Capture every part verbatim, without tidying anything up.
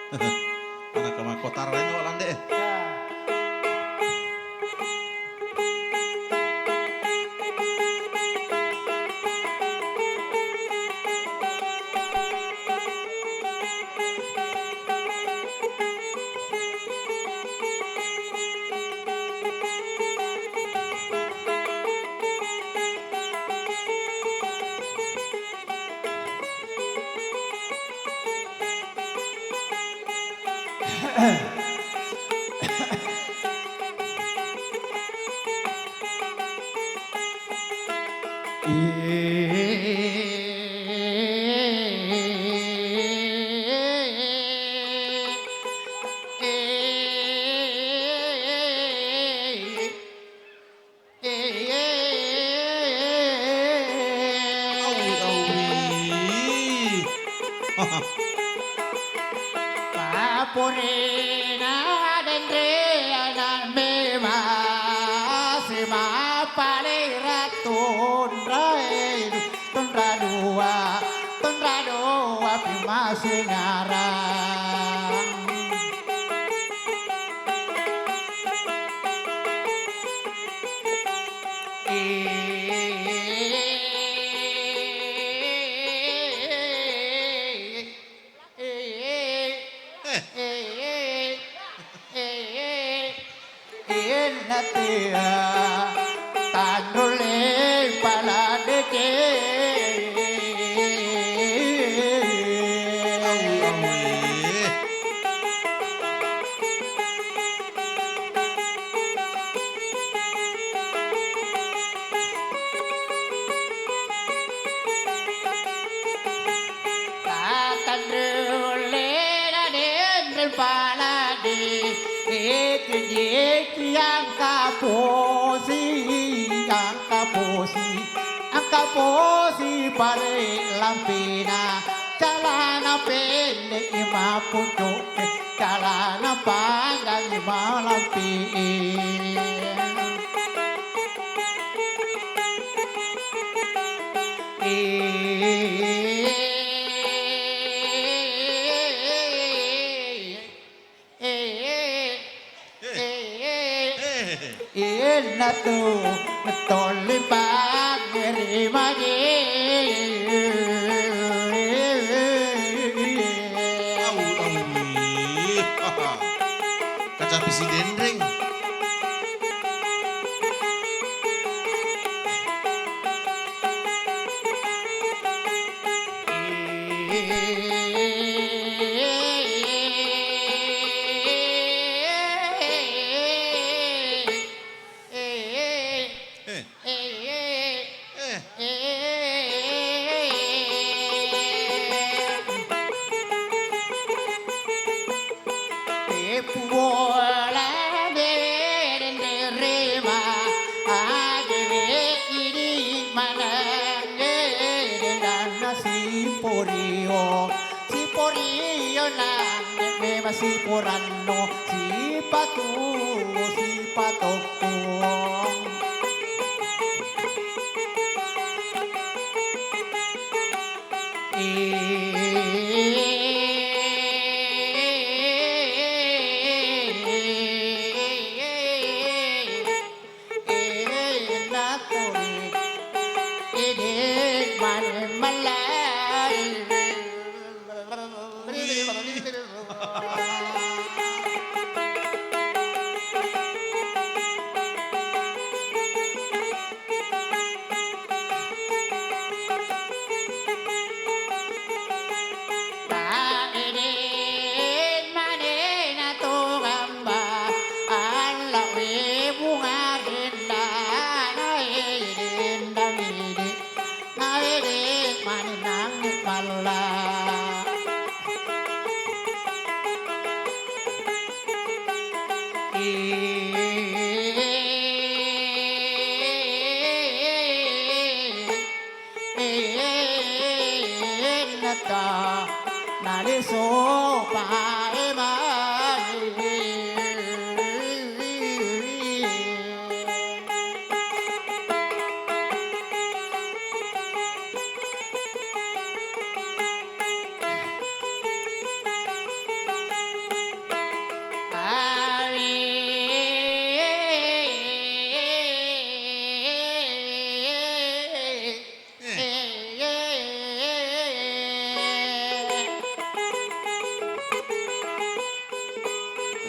Anak ke makkotaro lainna wa lande e. Awi, awi. Papurina denre anak mema, sima palera tunrai, tunra dua, tunra dua pimasingarang. Innatia tanrulle pala dece. Tatanrullena denre palade, eki-eki angka posi, angka posi, angka posi pare lampena, calana pendek i mapucuk, calana panjang i malampe. Iyanatu tolli pangngeri magi. Au, au. Kacapi si denreng. Puola berendere ma, adewe idi maneng, danna siporio, siporio nang, mema siporanno, sipatu, sipatokko.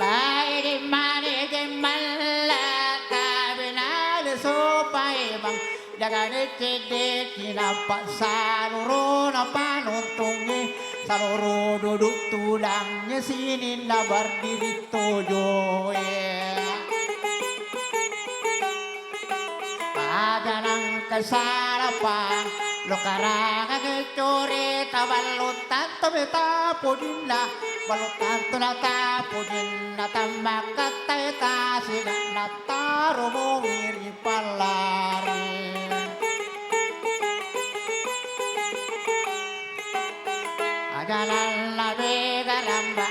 Tae de' mane jemmalla, tabe nale sopae bang, jaga decce-decce nappa salurona panontongnge, saloro duduk tudangnge sininna berdiri tojoe. Aja nangka salapang, lo karangage coreta ballo tanto beta pudinna, ballo tanto nata pudinna tammakkattae tasiga nattaro momi ri pallari. Ajalanna mega ramba,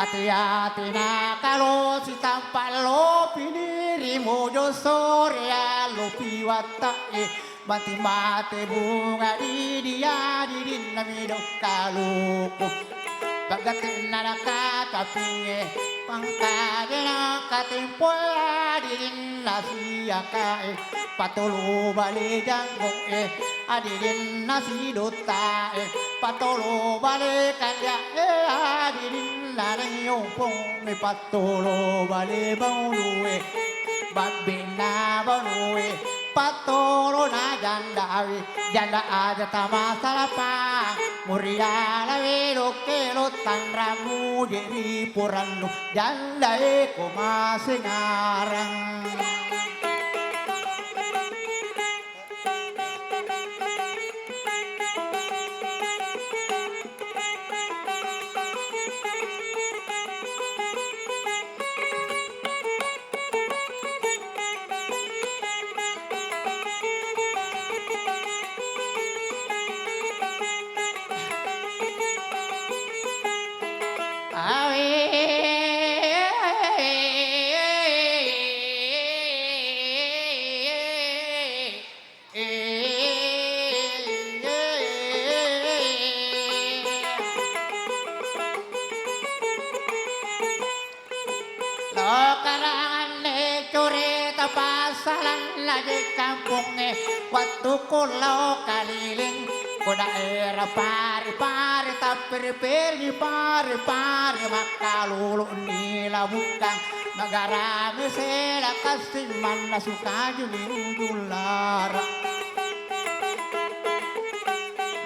ati-ati nakalo sitampa lopi dirimu jo sore allopi wattae, mati-mate bunga didia didinna midok kaluku. Paggatinna nakakapinge, pangkajena katempoe didinna siakae, patolo bale janggoe, adidinna sidottae, patolo bale kajae, adidinna naiyompong, pattolo bale baunue, babbenna baunue, pattolo na jandawe, janda aja tamasalapa, muriala welo kelo tanramu jeri porannu, jandae ko masengarang. Awe. Lokaranganne curita passalanna je kampongnge, wattukku lao kaliling ko daerah Pari-Pari, tapperi-peri Pari-Pari, makkalulunni labukkang, magarami sela kassing mannasu kaju ni ujung lara.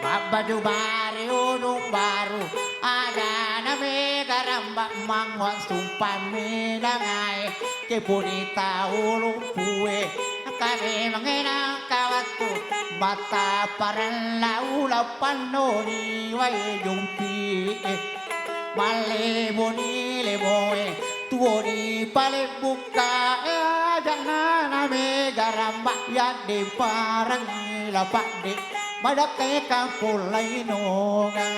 Mabbaju bari udung baru, adana mega ramba manguang sumpang minangae, kepuni tau lumpue, kami mengenang kawattu, matta parella ula pannoni wae jumpi, malleboni leboe, tuoni pale bukkae, ajana na mega ramba yadde parangi lapadde, madakkai kampung lainonga.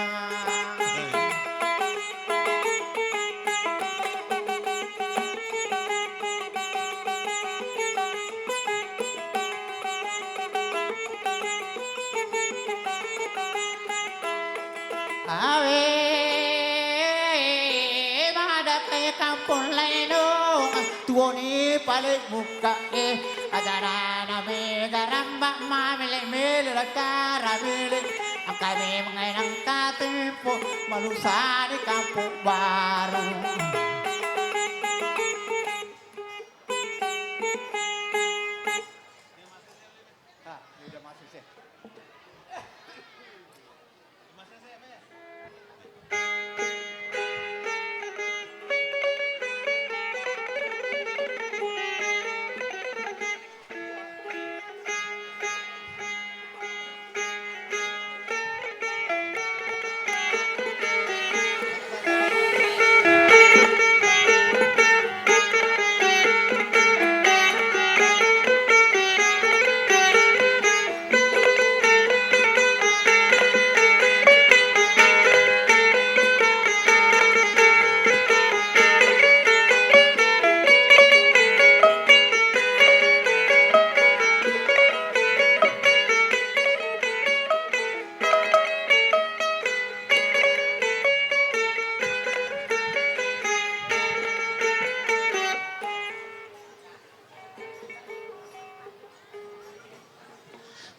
Awe, madakkai kampung lainonga, tuoni pale bukkae, ajarana mega ramba mamele-mele lakara mele, engka memang engka tempo malusa di kampung baru.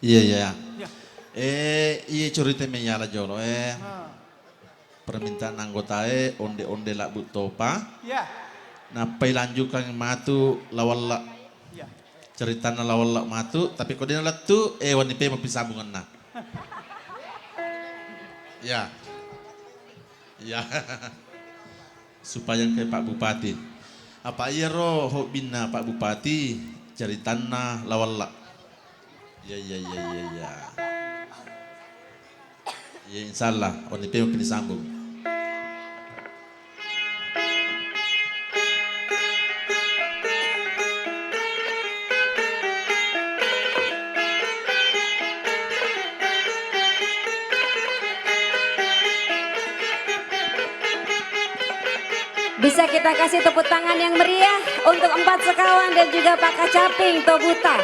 Iya, iya. Iya. Eh, iya, curita meyala jolo, eh. Ah. Permintaan anggotae, onde-onde labbu topa. Iya. Nappai lanjukang matu La Wella. Ceritanna La Wella matu, tapi ko dena lettu, eh, wenni pemeng pisambungenna. Ya. Ya. Supaya engkai Pak Bupati. Apa iyaro hobbinna Pak Bupati, ceritanna La Wella. Iya, iya, iya, iya, iya. Iya, insyaallah, wenni pemeng pisambung. Bisa kita kasih tepuk tangan yang meriah untuk Empat Sekawan dan juga Pak Kacaping Tobuta.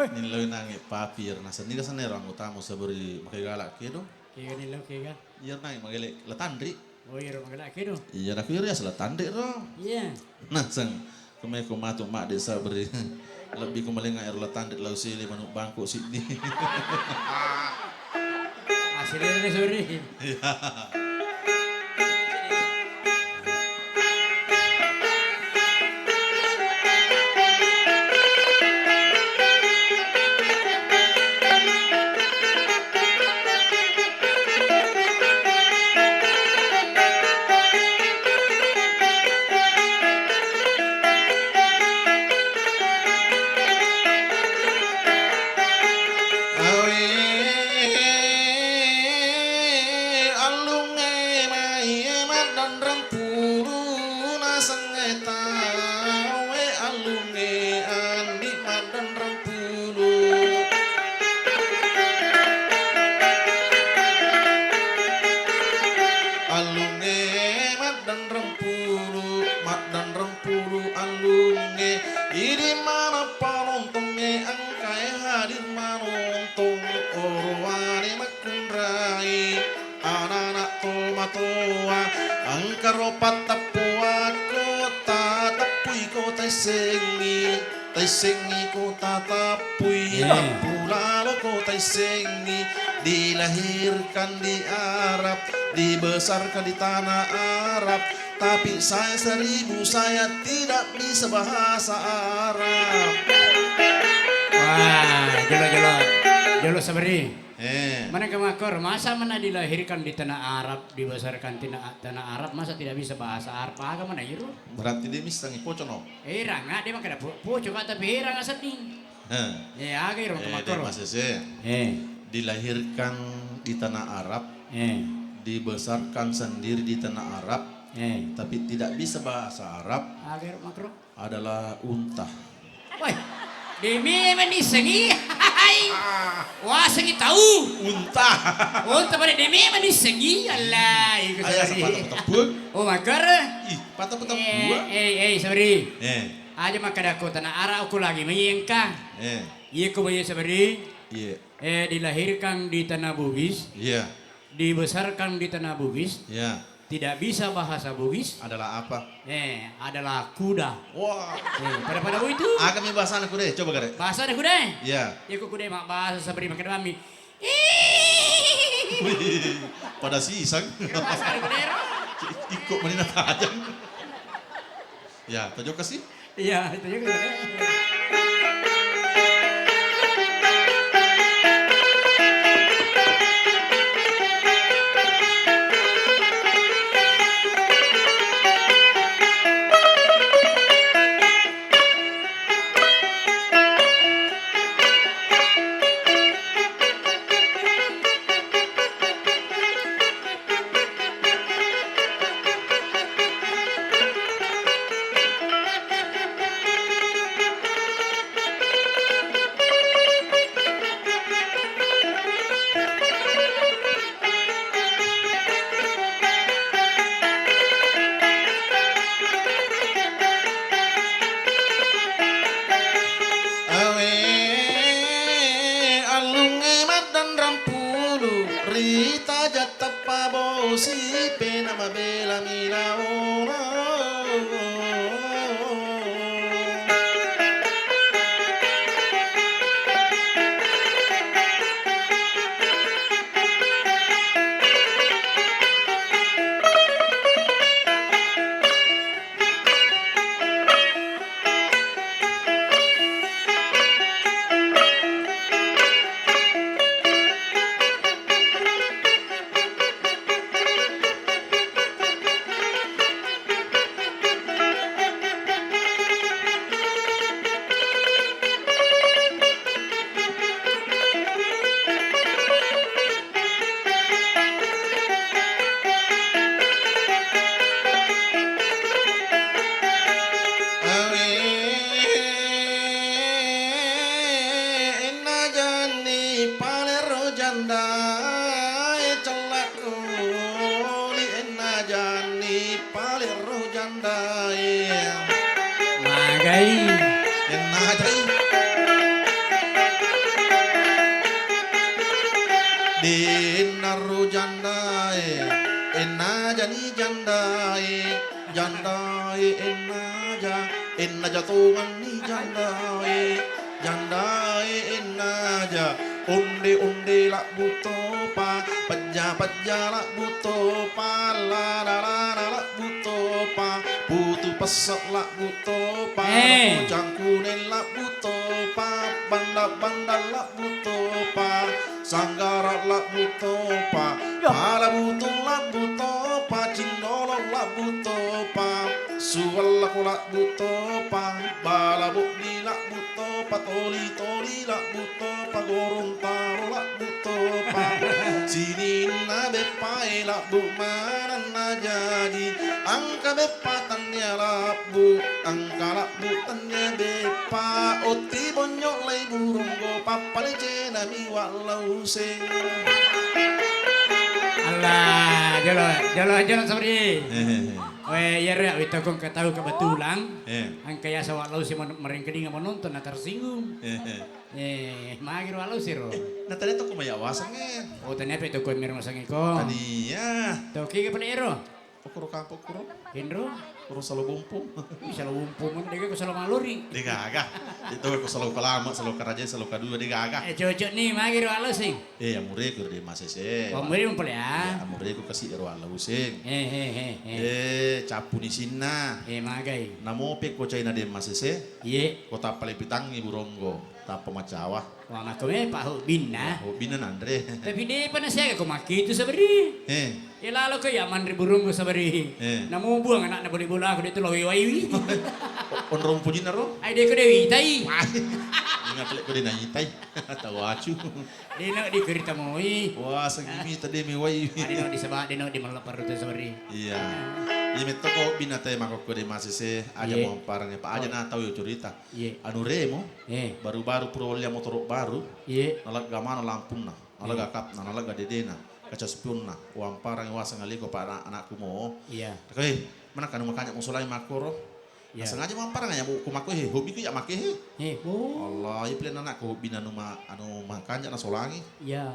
Nillau nange papir, nasenni ka senna ero anggota musabari makai galak kedo. Kega nillau kega? Iya nange magale La Tanri. Oh, iyaro magale kedo. Iya, aku iyaro asal La Tanri ro. Iya. Naseng, kemai ko matu madde sabari. Lebbi ko malenga ero La Tanri lau sili manuk bangkok siddi. Asli ni, sorry. Iya. Awe, allungnge mai maddanreng pulu nasengnge tauwe, allungnge andi maddanreng pulu. Allungnge maddanreng pulu, maddanreng pulu allungnge. Idi mana panontongnge engkae hadir manontong, orowane makkunrai. Anana tomatoa, engka ro pattappuakko, tatappuiko taissengngi, taissengngi ko tatappui, tappu laloko taissengngi, dilahirkan di Arab, dibesarkan di tanah Arab, tapi saya seribu saya tidak bisa bahasa Arab. Wah, jolo, jolo. Jolo, sabari. Eh. Mana ke makor, masa mana dilahirkan di tanah Arab, dibesarkan tina-, tanah Arab, masa tidak bisa bahasa Arab? Aga mana iro? Berarti dia missengngi pocono. Eh, ranga, dia makkeda po-, poco ka, tapi eh, ranga sedding. Eh. Eh, aga iro ke makor. Eh. Dilahirkan di tanah Arab, eh, dibesarkan sendiri di tanah Arab, eh, tapi tidak bisa bahasa Arab. Aga iro makro? Adalah unta. Woi, de memang nissengi. Hai. Ah. Wasengi tau. Unta. Unta pada de memang nissengi. Allah, iko. Ayah, sabari. Sepatu tepuk. Oh, makkoro. Ih, patah tepuk. Eh, eh, eh, sabari. Eh. Aja makkeda ko tanah Arab ko lagi mai engka. Eh. Iya ko bayi sabari. Iya. Eh, dilahirkan di tanah Bugis. Iya. Dibesarkan di tanah Bugis. Iya. Tidak bisa bahasa Bugis. Adalah apa? Eh, adalah kuda. Wah. Eh, pada-pada begitu. Aga mi bahasana kuda, coba gare. Bahasana kuda? Iya. Iya, ko kuda mabbahasa sabari makkeda mami. Wih, pada sisang. Bahasana kuda ro. Ikko menina tajang. Ya, tajokka si. Iya, itu juga. Rita jattappa bosi pena mabela mi naono. Awe, enna janni palero jandae, cellakku li enna janni palero jandae. Magai. Enna jai. Di enna ro jandae, enna jani jandae, jandae enna ja, enna ja tonganni jandae. Jandae ennaja, onde-onde labbu topa, pejja-pejja labbu topa, lana-lana labbu topa, putu pesse labbu topa, eh, cangkune labbu topa, banda-banda labbu topa, sanggara labbu topa, ya, pala butung labbu topa, cindolo labbu topa, suwallako labbu topa, bala boddi labbu topa, toli-toli labbu topa, Gorontalo labbu topa. Sininna beppae labbu manenna jaji. Engka beppa tennia labbu, engka labbu tennia beppa. Otti bonyo lai burunggo, pappalecena mi wallau seng. Allah, jolo, jolo, jolo, Sabri. Hehehe. Weh, iyaro witokong ketau kebetulan. Eh. Engka yasa wallau si mon-, merengkedinga menonton na tersinggung. Hehe. Eh, magi ro allo siro. Eh, na tadi toko maya waseng, eh. Oh, tania pe toko mero masang iko. Tania. Toki ke pada ero. Okoro kampo kuro. Henro. Kuro salo bompo. Ih, salo bompo mana dega ko salo malori. Dega aga. Itu ko salo kalama, salo karaja, salo kadua dega aga. Eh, cocok nih, magi ro allo sing. Eh, amureku de masese. Oh, amureku pole ya. Ya, amureku kasi ero allo sing. Eh, eh, eh, eh. Eh, capu ni sinna. Eh, magai. Namo pe ko caina de masese. Iye. Ko tappa lepitangi buronggo. Tappa macawa. Wah, makko me pa hobbinna. Ya, hobbinna nanre. Tapi depa nasiaga ko makkitu sabari. Eh. Ya lalo ko ya manre burungku sabari. Eh. Namo buang anakna bola-bola aku de tu lawe waiwi. Onrong pujinna ro? Ai de ko dewi tai. Wah. Ingat lek ko de naitai. Tahu acu. De no di kerita moi. Wah, segimi tadi mi waiwi. Ade no di seba, de no di malepar tu sabari. Iya. Iya metto ko hobbinna te makko ko de masese aja. Iya. Mau parang pa aja. Oh. Na tahu yo cerita. Iye. Anu remo, eh, baru-baru pura wellia motoro baru, iye, nalegga maneng lampunna, nalegga, eh, kapna, nalegga dedena, kaca spionna, wamparangi waseng aliko pa ana-, anakku mo. Iya. Takoi, mana kanu makanja musolai makkoro? Iya. Sengaja wamparang ya, ku makko he, hobiku ya make he. Eh, oh. Allah, iya pilihan anakku hobina anu ma-, anu makanja nasolangi. Iya.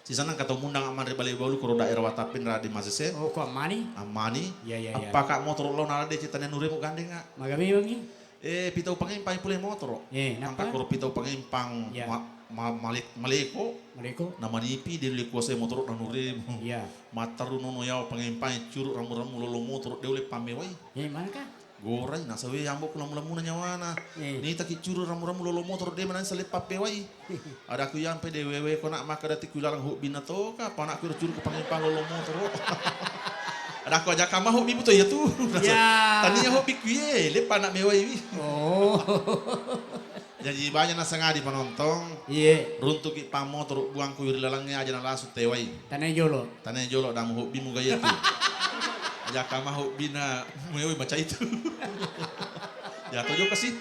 Sisenna engka tau mundang ammanre bale balu koro daerah Watappin ra de masese. Oh, ko Ammani? Ammani. Iya, iya, iya. Appaka motoro lao nala de cetane nuremu gandeng, Kak. Maga memangi? Eh, pitau pangempang pule motoro. Eh, nappa? Engka koro pitau pangempang, iya, ma-, ma-, male-, maleko. Maleko? Na manipi de le kuasai motoro na nuremu. Iya. Matteru nono yawa pangempang curu rammu-rammu lolo motoro de ule pammewai. Eh, mana, Kak? Gorai, nasawe ambo ku lammu-lammuna nyawana. Eh. Nitaki curu rammu-rammu lolo motoro de maneng sale pappewai. Adaku yampe de wewe ko nak makkeda tiku ilalang hobbinna toka, apa anakku ero curu ku pangempang lolo motoro. Adaku ajakka ma hobbimu to iya tu. Ya. Tania hobbiku ye, leppa anak mewai wi. Oh. Jaji banyak nasengadi penonton. Iye. Runtuki pammotoro buangku ri lalangnge aja nalasu tewai. Tanae jolo. Tanae jolo damu hobbimu gaya tu. Ajakka ma hobbina mewai macai tu. Ya to jokka si.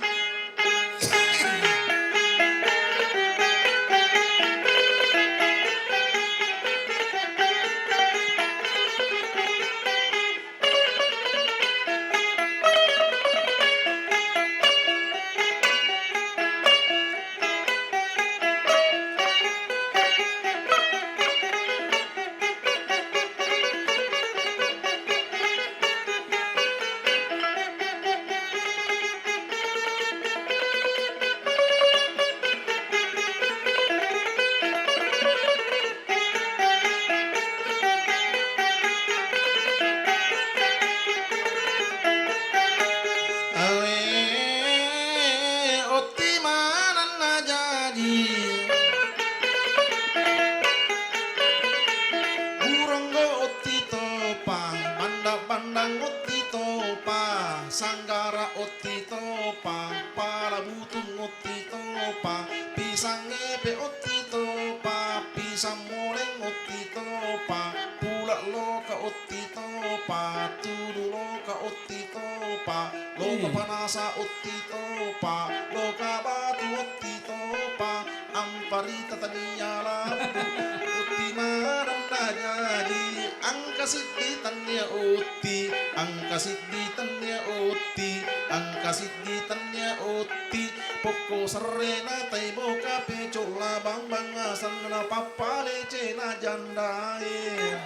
Utti topa, tudu loka utti topa, loka Ih. panasa utti topa, loka batu utti topa, amparita tania lampu, utti maneng najaji, engka siddi tania utti, engka siddi tania utti, engka siddi tania utti, pokko serrena tai boka pecolla bambang asenna pappalecena jandae.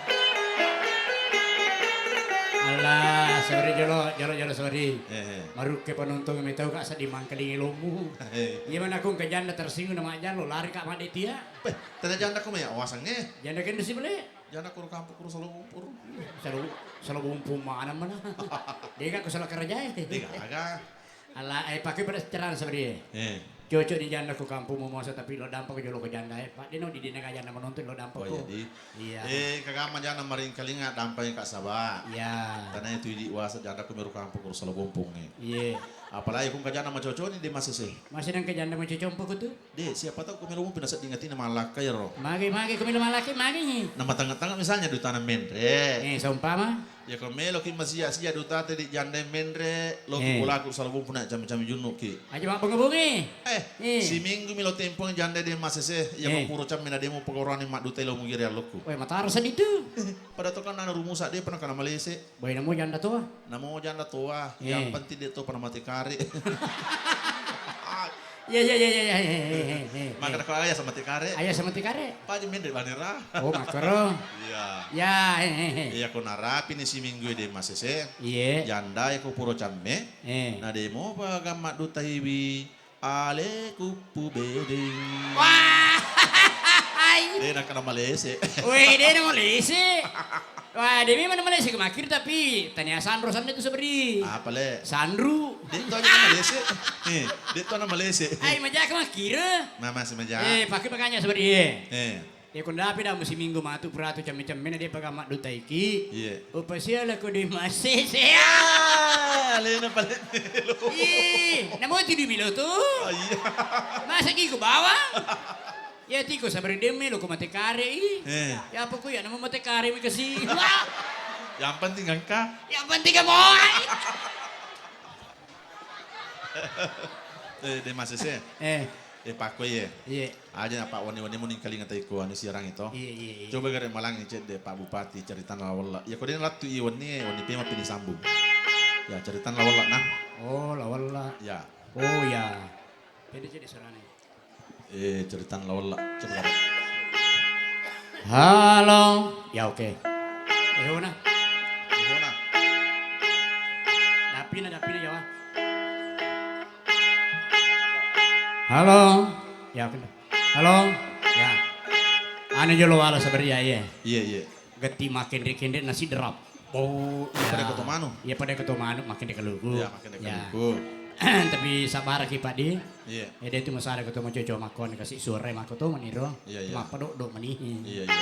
Allah, sorry jolo, jolo, jolo, sorry. Eh, eh. Marukke penonton metau ka seddi mangkalingi lomu. Eh. Iya mana aku ke janda tersinggung nama jalo, lari ka made tia. Beh, tena janda ku me awasangnge. Janda kendu si bele. Janda kuru kampung kuru salo bumpur. Salo, salo bumpur mana mana. Dega ku salah kerja e. Dega aga. Ala, eh, pakai pada carana sabari e. Eh. Cocok di janda ko kampung mau masa tapi lo dampak ko jolo ko janda e. Pak Dino di dina janda menonton lo dampak Oh, ko. Jadi. Iya. Eh, kagama janda maringkalinga dampak ka saba. Iya. Tanah itu di wasa janda ko meru kampung kuru salo bumpung e. Iya. Apalagi kung kajana macocok ni di masese. Masih nang kajanda macocok ko tu? De, siapa tahu ko melo mupi nasedding atinna mallakkai ro. Magi, magi, ko melo mallakkai, magi. Na matanga-tanga misalnya dutana menre. Eh, seumpama? Ya ko melo ki masia-sia dutate di jandai menre, lo ki Eh. bolaku salabung puna cami-cami junnu ki. Aja mabbunga-bungi. Eh, Eh. siminggu mi lo tempong jandai de masese, ya Eh. ko puro cammi na demo pegorani maddutai lo mugiri alloku. Weh, mataro seddi tu. Pada to kan nana rumusa de pernah kana malese. Boy, namo janda toa? Namo janda toa, Eh. yang penting de topa namate kare. Iya, iya, iya, iya, iya, iya, iya, iya, iya. Maka ko ayah sama te kare. Ayah sama te kare. Paji mende banera. Oh, makaro. Iya. Ya, eh, eh, eh. Iya, ko narapi ni siminggu de masese. Iya. Janda e ko puro camme. Eh. Na demo pa gamma dutaiwi. Ale kuppu bedeng. Wah. De nakkana malese. Weh, de na malese. Wah, de memang na malese ke makir tapi tania sanro sanna tu sabari. Apa le? Sanru. De to aja na malese. Eh, de to na malese. Ai, majaka makir. Mama si maja. Eh, pakai makanya sabari. Eh. Eh. Ya, ko ndapi da musiminggu matu puratu cemme-cemmena de paga maddutaiki. Iya. Upasiala ko de masese. Ah, alena pale melo. Ih, namo ti di melo tu. Ah, iya. Masa ki ko bawang? Ya tiko sabari de melo ko mate kare i. Eh. Ya apa ko ya namo mate kare mi kasi. Yang penting engka. Yang penting kamu. Eh, de masese. Eh. Eh, pakko iye. Iye. Aja apa wenni-wenni muni kalinga taiko anu siarangnge to. Iye, iye, iye. Coba gare malangi cedde Pak Bupati ceritanna lawella. Ya ko de lattu i wenni e, wenni pema pini sambung. Ya ceritanna lawella nah. Oh, lawella. Ya. Oh, ya. Pede cedde suarane. Eh, ceritanna lawella. Coba gare. Halo. Ya, oke. Eh, hona. Eh, hona. Dapina, dapina, Jawa. Halo. Ya, oke. Halo. Ya. Anu jolo wala sabari ya, iya. Iya, iya. Gatti makkenre-kenre nasi derap. Oh, iya. Pada keto manu. Iya, pada keto manu makkenre kaluku. Iya, makkenre kaluku. Tapi sabaraki, Pak, di. Iya. Ede tu masara ko to macoco makkoni kasi suara makko to maniro. Iya, iya. Mappadoddo mani. Iya, iya.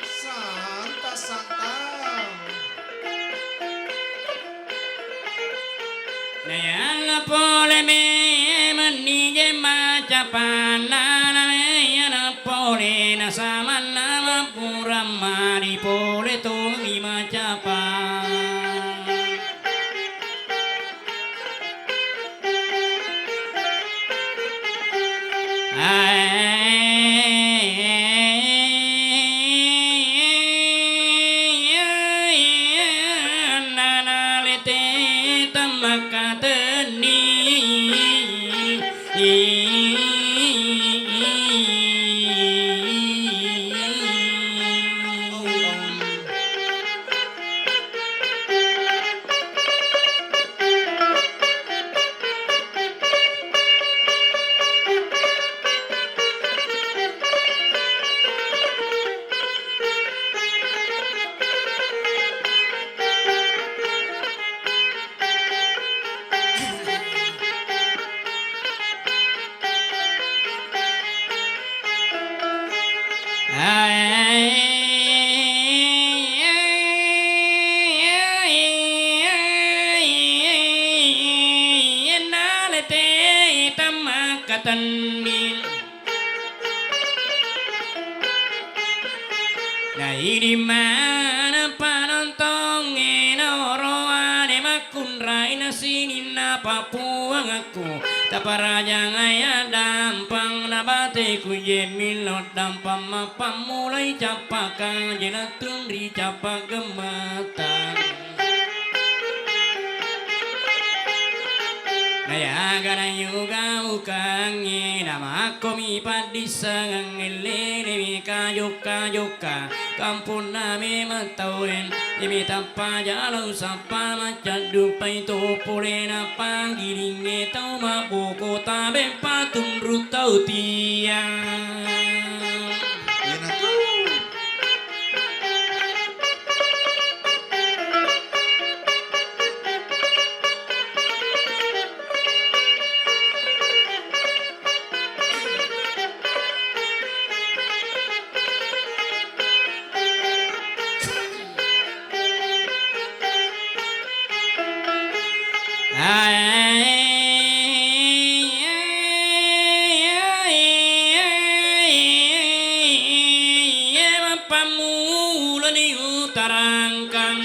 Santa, santa. Nayana pole me menni je macapanna, nayana pole na samanna mapura mani pole tomi macapa. tenni. Naidi mana panontongnge naoroane makkunrai na sininna pappuangekku. Taparajangai addampeng na bateku je millau dampeng mappammulai cappakang je lettung ri cappakang gemmettang. Nayaga nayugaukangngi namakkomi paddissengeng, ellenemi kajokka-jokka kamponna memeng tauwe. Imi tappa jalau sappa maccaddupai to pole napanggilingnge tau mabboko tabe patunru tau tiang. Iyanatu. Mappammulani utarangkang.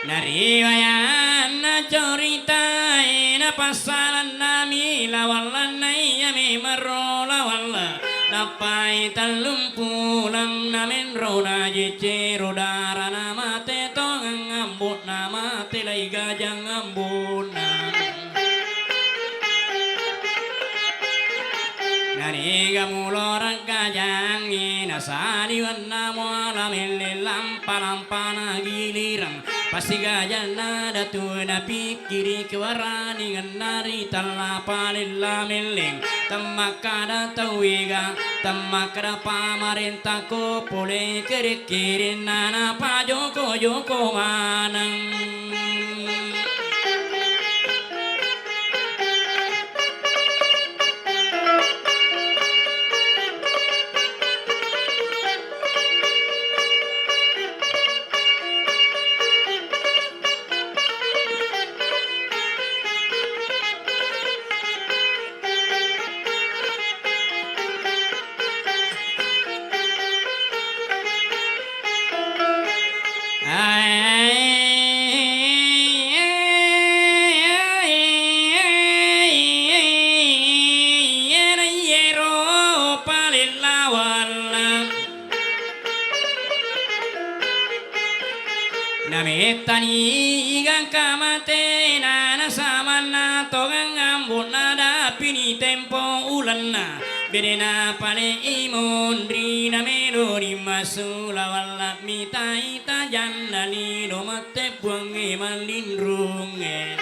Nariwayanna coritae napassalennami lawallana iya memero lawalla. Nappai tellumpulang namenro najecero dara namate tongeng ambo'na mate lai gajang ambo'na. Naniga muloreng gajangnge nasaliwenna muala melle lampa-lampana gilireng. Pasti gajanna datu napikkiri kewaraningenna ri tella palella melleng. Temmakkada tauwega, temmakkada pamarentako pole kere-kerenna napajoko-joko maneng. Namettani gangka matena nasamanna tongeng ambo'na dappini tempo ulenna. Bedena pale imonri nameloni massu lawalla mitai tajanna lino mette puangnge mallinrungnge.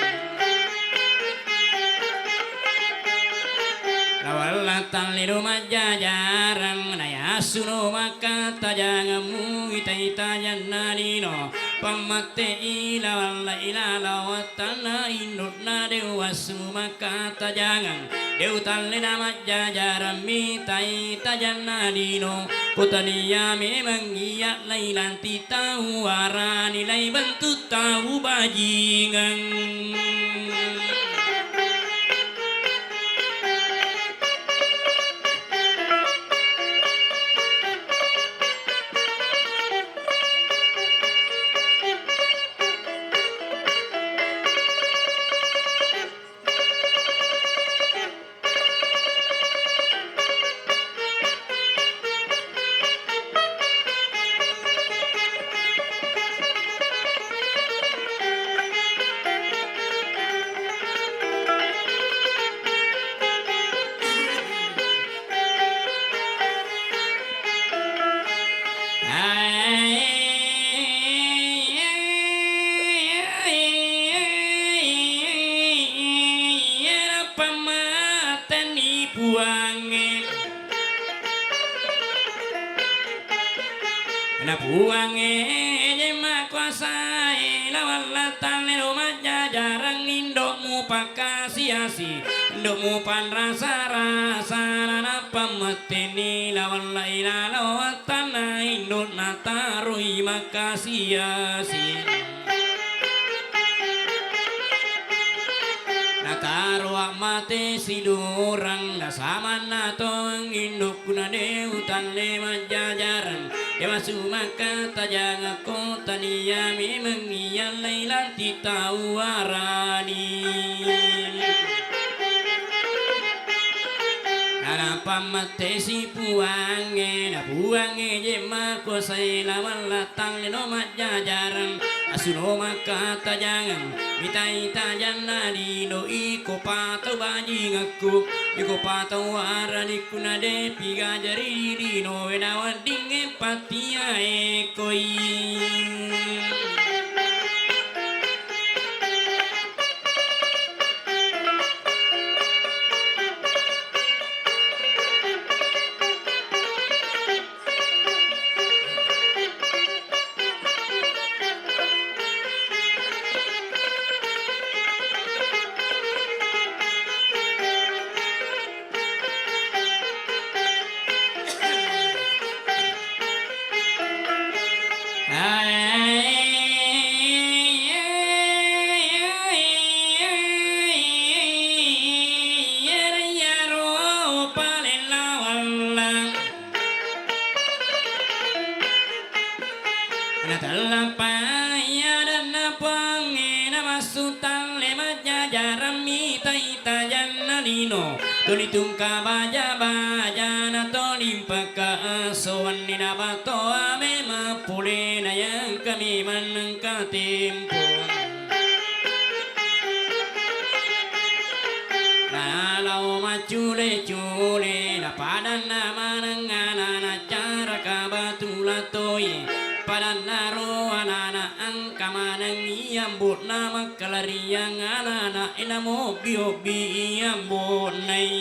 Lawalla talliro majjajareng nayassuno makkatajangeng muitai tajanna lino. Pammette'i lawalla ilala wattanna indo'na deu wassu makkatajangeng. Deu tallena majjajareng mitai tajanna lino. Kutania memeng iya lailanti tau warani lai bentuk tau bajingeng. Napammattenni Puangnge. Na Puangnge je makuasae, lawang lattallero majjajareng, indo'mu pakkasi-asi, indo'mu panrasa-rasa, nanappa mettenni lawang lai lalo wattanna, indo'na taroi makkasi-asi. Aroa mate sidorang, nasamanna tongeng indokku na de' utalle majjajareng. De' massu makkattajangekko tania memeng iyallei lanti tau arani. Nanappammattesi puangnge, na puangnge je' makkuasae lawang lattang lino majjajareng. Assuno makkattajangeng, mitai tajanna lino iko patau bajingekku, iko patau aranikku na de'pi gajari lino wena weddingnge pattiae koi. Natellappai adanna Puangnge, namassu talle majjajarang mitai tajanna lino. Tuli tungka baja-baja na toli mpekka esso wenni na batoa memang pole na yangka memang nengka tempo. Nalao maccule-cule, napadanna maneng anana caraka batu latoi. Padanna ro anana engka maneng iya ambo'na makkalariang anana ena mobbi-obbi iya ambo'nai.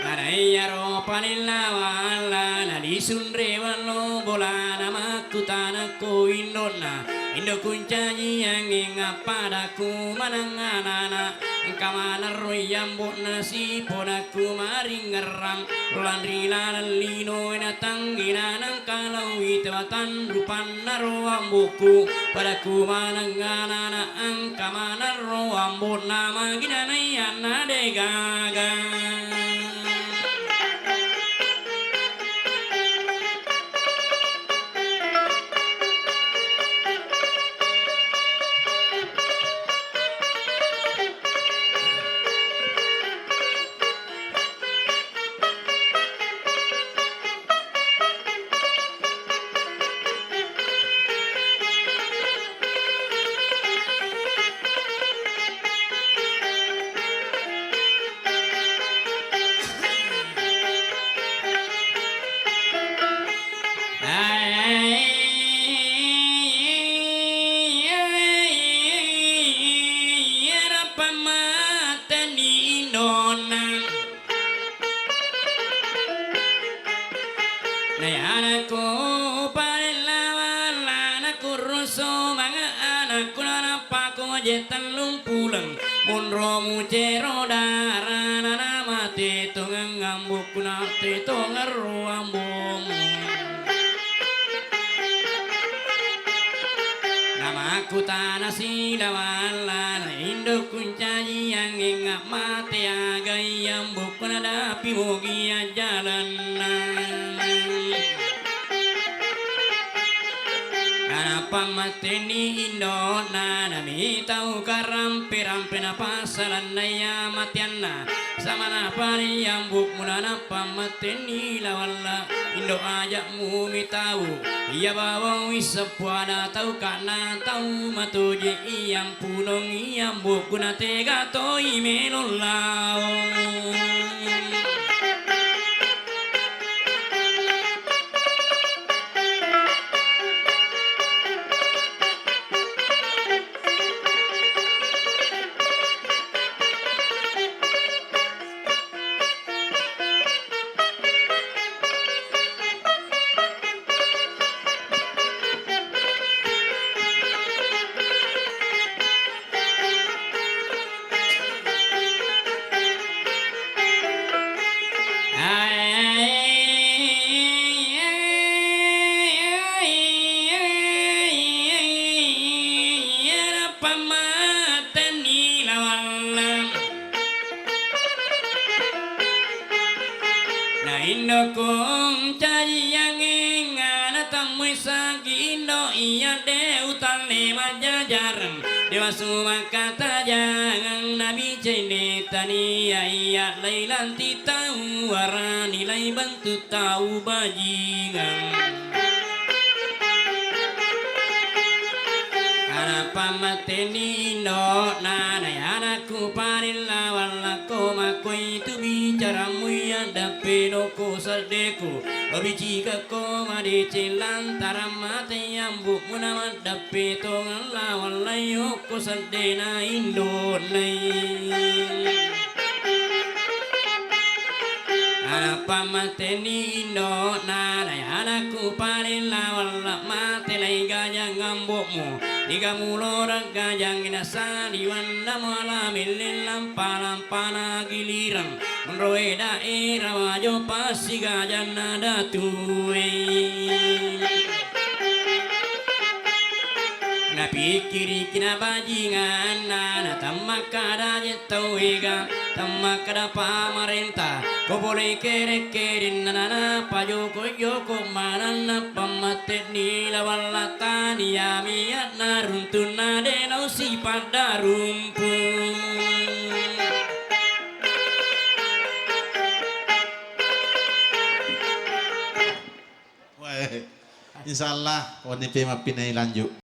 Nanaiyaro palella walla nalisunre wallo bolana makkutanakko indo'na. Indo kuncajiangnge ngappadakku maneng anana, engka maneng ro iyambo'na sipodakku maringngerrang, ro lanri laleng lino na tangnginanang kalau ite watanrupanna ro ambo'ku, padakku maneng anana engka maneng ro ambo'na magi nanaianna de'gaga. Iyaro pammattenni indonna. Nayanakku palella walla nakkurrusu manga anakku nanappako je tellung puleng. Monro mucero darana namate tongeng ambo'ku nate tongeng ro ambo'mu. Namakkutana sila walla na indo kuncajiangnge mate aga iyambo'ku nadapi mogi ajjalenna. Napammattenni indona, namitau karampe-rampe napassalanna iya matianna. Samana pale iyambo'mu nanapammattenni lawalla. Indo aja'mu mitau, iya bawang wisseppu ada tau kana tau matoje iyampunong iyambo'ku natega toi melo lao. Indokku ncajiangnge ngana tammui sagi indo iya de utalle majjajareng. Dewa sumakkatajang nabi cende tania iya lai lanti tau warani lai bantu tau bajingang. Anappa mateni indo'na, na anakku parella wallakko makkoi tu bicarammu iya dappe dokko seddeku. Obicikakko madeceng lantarang mate ambo'mu na maddappe tongeng lawang laiyokko seddena indo'nai. Anappa mateni indo'na, na anakku parella walla mate lai gajang ambo'mu. Niga muloreng gajang nasaliwanna muala milling lampa-lampana gilireng. Monroe daerah wajo passi gajanna datue. Napikkiriki nabajinganna, natammakkada je tauwega, tammakkada pamarenta, ko pole kere-kerenna nanappa joko-joko mananna pammatte'ni lawang lattani yamia'na runtunna de nausi paddarumpu. Wah, insyaallah wenni pe mappinai lanjut.